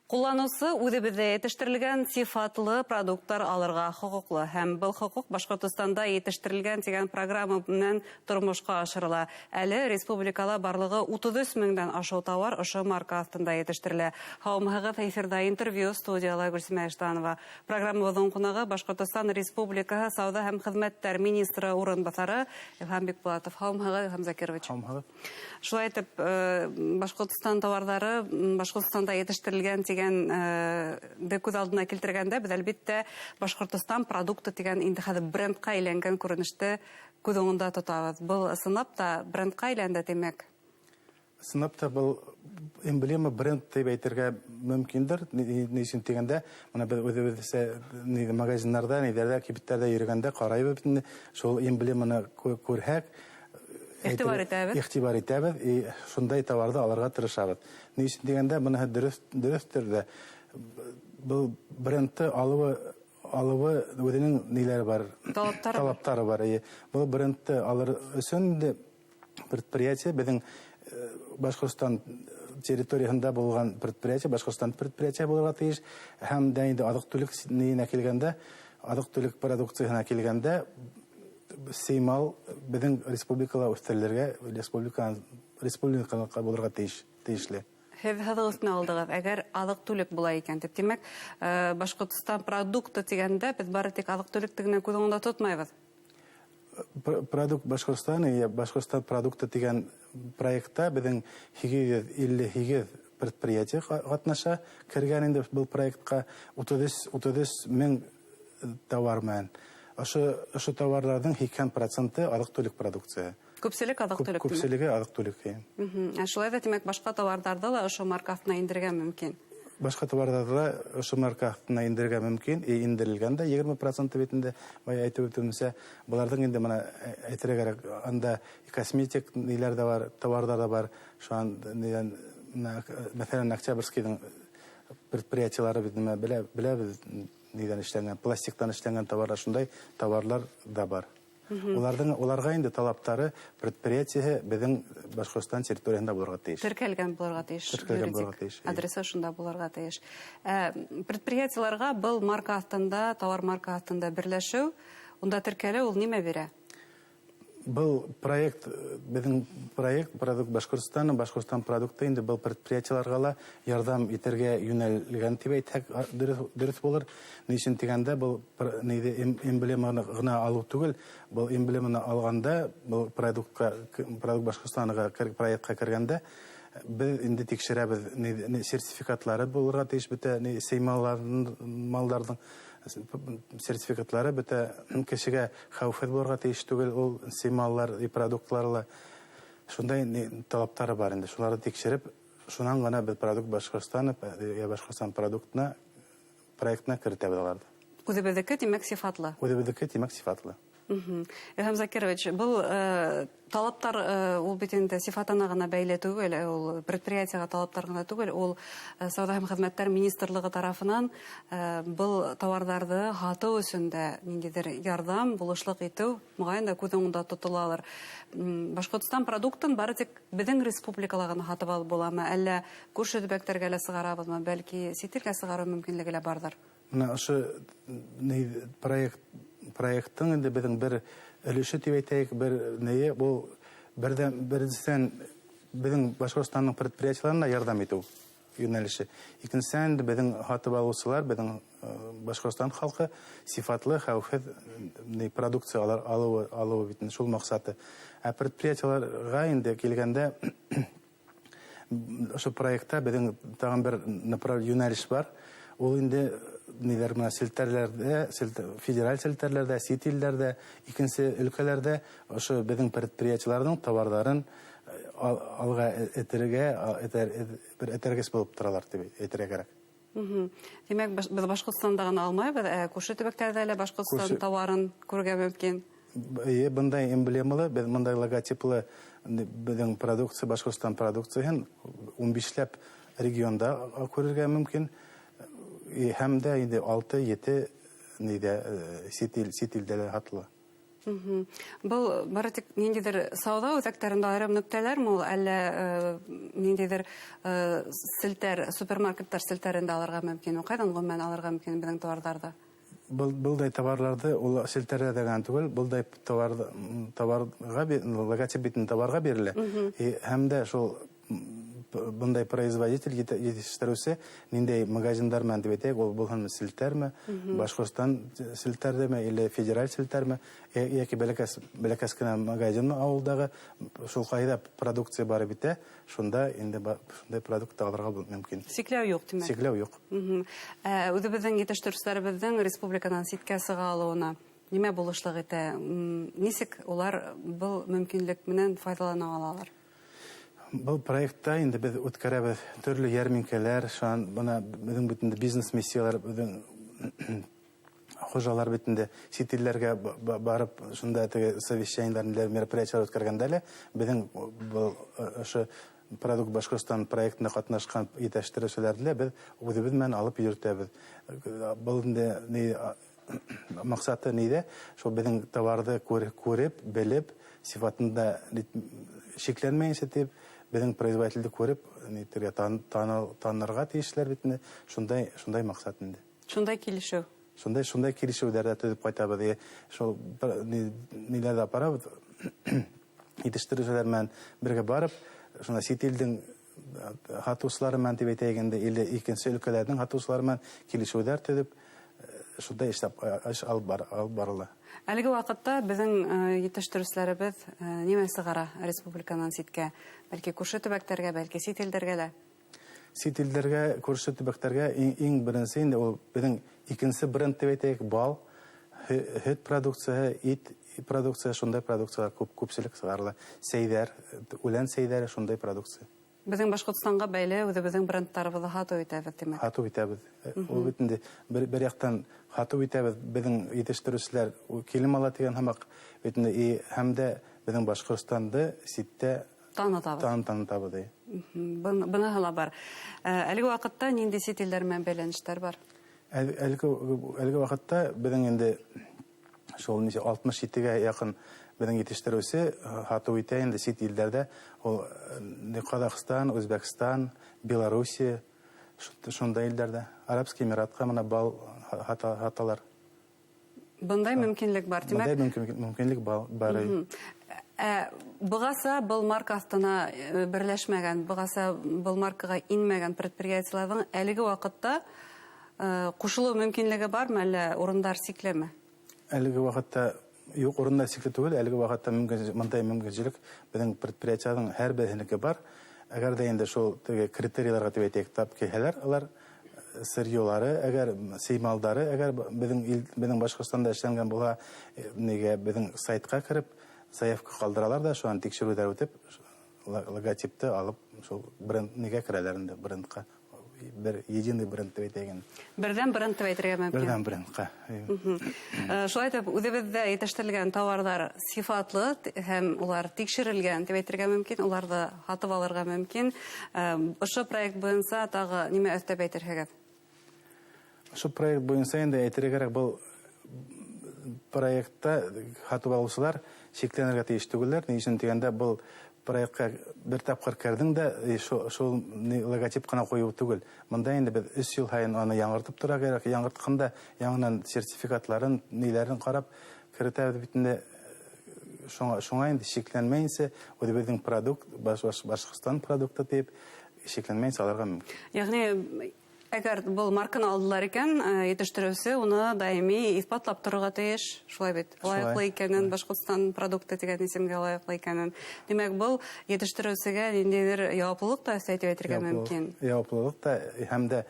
Ҡулланыусы үҙебеҙҙә етештерелгән сифатлы продукттар алырға хоҡуҡлы, һәм был хоҡуҡ Башҡортостанда етештерелгән тигән программа менән тормошҡа ашырыла. Әле республикала барлығы 33 меңдән ашыу тауар ошо марка аҫтында етештерелә. Һаумыһығыҙ, эфирҙа интервью, студияла Гөлсимә Иштанова. Программабыҙҙың ҡунағы Башҡортостан Республикаһы сауҙа һәм хеҙмәттәр министры урынбаҫары Илһам Бикбулатов. Һаумыһығыҙ, Илһам Закирович. Һаумыһығыҙ. Шулай итеп, Башҡортостан тауарҙары Башҡортостанда етештерелгән тигәнде күҙ алдына килтергәндә, беҙ, әлбиттә, Башҡортостан продукты тигән инде хәҙер брендҡа әйләнгән күренеште күҙ уңында тотабыҙ. Был ысынлап та брендҡа әйләнде, тимәк? Ысынлап та был эмблема бренд тип әйтергә мөмкиндер. Ни өсөн тигәндә, бына беҙ үҙебеҙсә магазиннарҙа, ниҙәрҙә, кибеттәрҙә йөрөгәндә ҡарайбыҙ бит инде, шул эмблеманы күрһәк, иғтибар итәбеҙ. Иғтибар итәбеҙ, и шундай тауарҙы алырға тырышабыҙ. Ни өсөн тигәндә, быныһы дөрөҫтөр ҙә. Был брендты алыуы үҙенең ниләре бар? Талаптары. Талаптары бар, эйе. Был брендты алыр өсөн инде предприятие беҙҙең Башҡортостан территорияһында булған предприятие, Башҡортостан предприятие булырға тейеш. Һәм дә инде аҙыҡ-түлек ниенә килгәндә, аҙыҡ-түлек продукцияһына килгәндә, сеймал беҙҙең республикала үҫтерелергә, республиканыҡы булырға тейешле. Һеҙ һыҙыҡ өҫтөнә алдығыҙ, әгәр аҙыҡ-түлек була икән тип. Тимәк, Башҡортостан продукты тигәндә беҙ бары тик аҙыҡ-түлекте генә күҙ уңында тотмайбыҙ. Продукт Башҡортостан, Башҡортостан продукты тигән проектта беҙҙең 858 предприятие ҡатнаша, кергән инде был проектҡа 33 мең тауар менән. Ошо тауарҙарҙың 80% аҙыҡ-түлек продукцияһы. Күпселек аҙыҡ-түлек. Күпселеге аҙыҡ-түлек, эйе. Ә шулай ҙа, тимәк, башҡа тауарҙарҙы ла ошо марка аҫтына индерергә мөмкин. Башҡа тауарҙарҙы ла ошо марка аҫтына индерергә мөмкин, и индерелгән дә 20% бит инде, бая әйтеп үтеүемсә, быларҙың инде бына әйтергә кәрәк, анда косметик ниләр ҙә бар, тауарҙар ҙа бар. Шунан нидән, мәҫәлән, Октябрьскийҙың предприятиелары бит нимә беләбеҙ, нидән эшләнгән, пластиктан эшләнгән тауарҙар, шундай тауарлар ҙа бар. Уларға инде талаптары предприятиеһы беҙҙең Башҡортостан территорияһында булырға тейеш. Теркәлгән булырға тейеш. Теркәлгән булырға тейеш, эйе. Адресы шунда булырға тейеш. Предприятиеларға был марка аҫтында, тауар марка аҫтында берләшеү, унда теркәлеү ул нимә бирә? Был проект, беҙҙең проект Продукт Башҡортостан, Башҡортостан продукты инде был предприятиеларға ла ярҙам итергә йүнәлгән тип әйтһәк, дөрөҫ булыр. Ни өсөн тигәндә, был нейҙе эмблеманы ғына алыу түгел, был эмблеманы алғанда, был продуктҡа, Продукт Башҡортостанға проектҡа кергәндә, беҙ инде тикшерәбеҙ, сертификатлары булырға тейеш, бөтә сеймаларҙың, малдарҙың сертификатлары бөтә кешегә хәүефһеҙ булырға тейеш түгел, ул сеймаллар и продуктлар ла шундай талаптары бар инде, шуларҙы тикшереп, шунан ғына беҙ Продукт Башҡортостан, я Башҡортостан продуктына, проектына керетәбеҙ уларҙы. Үҙебеҙҙеке, тимәк, сифатлы. Үҙебеҙҙеке, тимәк, сифатлы. Илһам Закирович, был талаптар ул бит инде сифатына ғына бәйле түгел, ул предприятиеға талаптар ғына түгел, ул Сауҙа һәм хеҙмәттәр министрлығы тарафынан был тауарҙарҙы һатыу өсөн дә ниндәйҙер ярҙам, булышлыҡ итеү моғайын да күҙ уңында тотолалыр. Башҡортостан продуктын бары тик беҙҙең республикала ғына һатып алып буламы, әллә күрше төбәктәргә лә сығарабыҙмы, бәлки сит илгә сығарыу мөмкинлеге лә барҙыр? Бына ошо проекттың инде беҙҙең бер өлөшө тип әйтәйек, бер нейе, был беренсенән беҙҙең Башҡортостандың предприятиеларына ярҙам итеү йүнәлеше. Икенсенән инде беҙҙең һатып алыусылар, беҙҙең Башҡортостан халҡы сифатлы, хәүефһеҙ продукция алыуы бит инде шул маҡсаты. Ә предприятиеларға инде килгәндә, ошо проектта беҙҙең тағын бер йүнәлеш бар. Ул инде ниҙәр менән селтәрләрҙә, федераль селтәрләрҙә, сит илдәрҙә, икенсе өлкәләрҙә ошо беҙҙең предприятиеларҙың товарҙарын алға этәрергә, бер этәргес булып торалар тип әйтергә кәрәк. Тимәк, беҙ Башҡортостанда ғына алмайбыҙ, ә күрше төбәктәрҙә лә Башҡортостан тауарын күрергә мөмкин. Эйе, бындай эмблемалы, беҙ бындай логотиплы беҙҙең продукция, Башҡортостан продукцияһын ун бишләп регионда күрергә мөмкин. И һәм дә инде алты, ете ниҙә сит илдә лә һатыла. Был бары тик ниндәйҙер сауҙа үҙәктәрендә айырым нөктәләрме ул, әллә ниндәйҙер селтәр, супермаркеттар селтәрендә алырға мөмкин? Ҡайҙан ғөмүмән алырға мөмкин беҙҙең тауарҙарҙы? Былдай товарларҙы ул селтәрҙә генә түгел, былдай товарға логотип битен товарға бирелә. Һәм дә шул бындай производитель етештереүсе ниндәй магазиндар менән тип әйтәйек, ул булһын селтәрме, Башҡортостан селтәрҙеме или федераль селтәрме, йәки бәләкәс кенә магазинмы ауылдағы, шул ҡайҙа продукция барып битә, шунда инде шундай продукт алырға мөмкин. Сикләү юҡ, тимәк. Сикләү юҡ. Үҙебеҙҙең етештереүселәребеҙҙең республиканан ситкә сыға алыуына нимә булышлыҡ итә? Нисек улар был мөмкинлек менән файҙалана алалар? Был проектта инде беҙ үткәрәбеҙ төрлө йәрминкәләр, шунан бына беҙҙең бит инде бизнес-миссиялар, беҙҙең хужалар бит инде сит илдәргә барып, шунда теге совещаниелар, мероприятиелар үткәргәндә лә беҙҙең был ошо Продукт Башҡортостан проектында ҡатнашҡан етештереүселәрҙе лә беҙ үҙебеҙ менән алып йөрөтәбеҙ. Был инде маҡсаты ниҙә? Шул беҙҙең товарҙы күреп, белеп, сифатында шикләнмәйенсә тип, беҙҙең производителде күреп, нитергә танырға тейешләр бит инде. Шундай маҡсат инде. Шундай килешеү. Шундай килешеүҙәр ҙә төҙөп ҡайтабыҙ. Шул ниләрҙә апарабыҙ, етештереүселәр менән бергә барып, шунда сит илдең һатыусылары менән тип әйтәйек инде, или икенсе өлкәләрҙең һатыусылары менән килешеүҙәр төҙөп, шундай эш алып барыла. Әлеге ваҡытта беҙҙең етештереүселәребеҙ нимә сығара республиканан ситкә? Бәлки күрше төбәктәргә, бәлки сит илдәргә лә? Сит илдәргә, күрше төбәктәргә иң беренсе инде ул беҙҙең икенсе бренд тип әйтәйек, бал, һөт продукцияһы, ит продукция, шундай продукциялар күпселек сығарыла. Сәйҙәр, үлән сәйҙәре, шундай продукция. Беҙҙең Башҡортостанға бәйле үҙебеҙҙең брендтарыбыҙҙы һатыу итәбеҙ, тимәк. Һатыу итәбеҙ. Ул бит инде бер яҡтан һатыу итәбеҙ, беҙҙең етештереүселәр килем ала тигән һымаҡ бит инде, һәм дә беҙҙең Башҡортостанды ситтә танытабыҙ. Танытабыҙ. Быныһы ла бар. Әлеге ваҡытта ниндәй сит илдәр менән бәйләнештәр бар? Әлеге ваҡытта беҙҙең инде шул нисә 67-гә яҡын беҙҙең етештереүсе һатыу итә инде сит илдәрҙә. Ул Ҡаҙағстан, Үзбәкстан, Белоруссия, шундай илдәрҙә. Арабский Эмиратҡа мына бал һаталар. Бындай мөмкинлек бар, тимәк? Бындай мөмкинлек бар. Бығаса был марка аҫтына берләшмәгән, бығаса был маркаға инмәгән предприятиеларҙың әлеге ваҡытта ҡушылыу мөмкинлеге бармы, әллә урындар сиклеме? Әлеге ваҡытта юҡ, урындар сикле түгел. Әлеге ваҡытта мындай мөмкинселек беҙҙең предприятиеларҙың һәр береһенеке бар. Әгәр ҙә инде шул теге критерийларға тип әйтәйек, тап килһәләр, улар сырьелары, әгәр сеймалдары, әгәр беҙҙең Башҡортостанда эшләнгән булһа, нигә беҙҙең сайтҡа кереп заявка ҡалдыралар ҙа, шунан тикшереүҙәр үтеп, логотипты алып, шул бренд нигә керәләр инде, брендҡа. Бер единый бренд тип әйтәйек. Берҙән бренд тип әйтергә мөмкин. Берҙән брендҡа. Шулай итеп, үҙебеҙҙә етештерелгән тауарҙар сифатлы һәм улар тикшерелгән тип әйтергә мөмкин, уларҙы һатып алырға мөмкин. Ошо проект буйынса тағы нимә өҫтәп әйтерһегеҙ? Ошо проект буйынса инде әйтергә кәрәк, был проектта һатып алыусылар шикләнергә тейеш түгелдәр. Ни өсөн тигәндә, был проектҡа бер тапҡыр керҙең дә, шул логотип ҡына ҡуйыу түгел. Бында инде беҙ 3 йыл һайын уны яңыртып тора кәрәк. Яңыртҡанда яңынан сертификатларын, ниләрен ҡарап керетәбеҙ бит инде. Шуңа инде шикләнмәйенсә, үҙебеҙҙең продукт, Башҡортостан продукты тип шикләнмәйенсә алырға мөмкин. Йәғни, әгәр был марканы алдылар икән, етештереүсе уны даими иҫбатлап торорға тейеш, шулай бит? Шулай. Лайыҡлы икәнен, Башҡортостан продукты тигән исемгә лайыҡлы икәнен. Тимәк, был етештереүсегә ниндәйҙер яуаплылыҡ та өҫтәй тип әйтергә мөмкин. Яуаплылыҡ та, һәм дә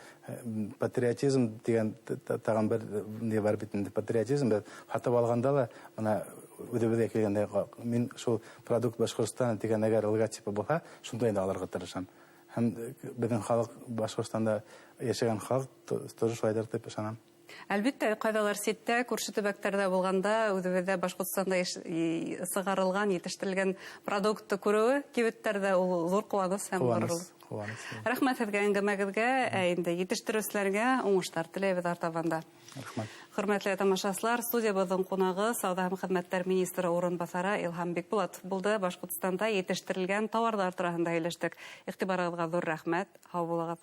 патриотизм тигән тағын бер ни бар бит инде, патриотизм. Беҙ һатып алғанда ла, бына үҙебеҙгә килгәндә, мин шул продукт Башҡортостан тигән әгәр логотипы булһа, шунда инде алырға тырышам. Һәм беҙҙең халыҡ, Башҡортостанда йәшәгән халыҡ тоже шулайҙыр тип ышанам. Әлбиттә, ҡайҙалар ситтә, күрше төбәктәрҙә булғанда, үҙебеҙҙә Башҡортостанда сығарылған, етештерелгән продуктты күреүе кибеттәрҙә ул ҙур ҡыуаныс һәм Ҡыуаныс, ғорурлыҡ. ҡыуаныс. Рәхмәт һеҙгә әңгәмәгеҙгә, ә инде етештереүселәргә уңыштар теләйбеҙ артабан да. Рәхмәт. Хөрмәтле тамашасылар, студиябыҙҙың ҡунағы сауҙа һәм хеҙмәттәр министры урынбаҫары Илһам Бикбулатов булды. Башҡортостанда етештерелгән тауарҙар тураһында һөйләштек. Иғтибарығыҙға ҙур рәхмәт. Һау булығыҙ.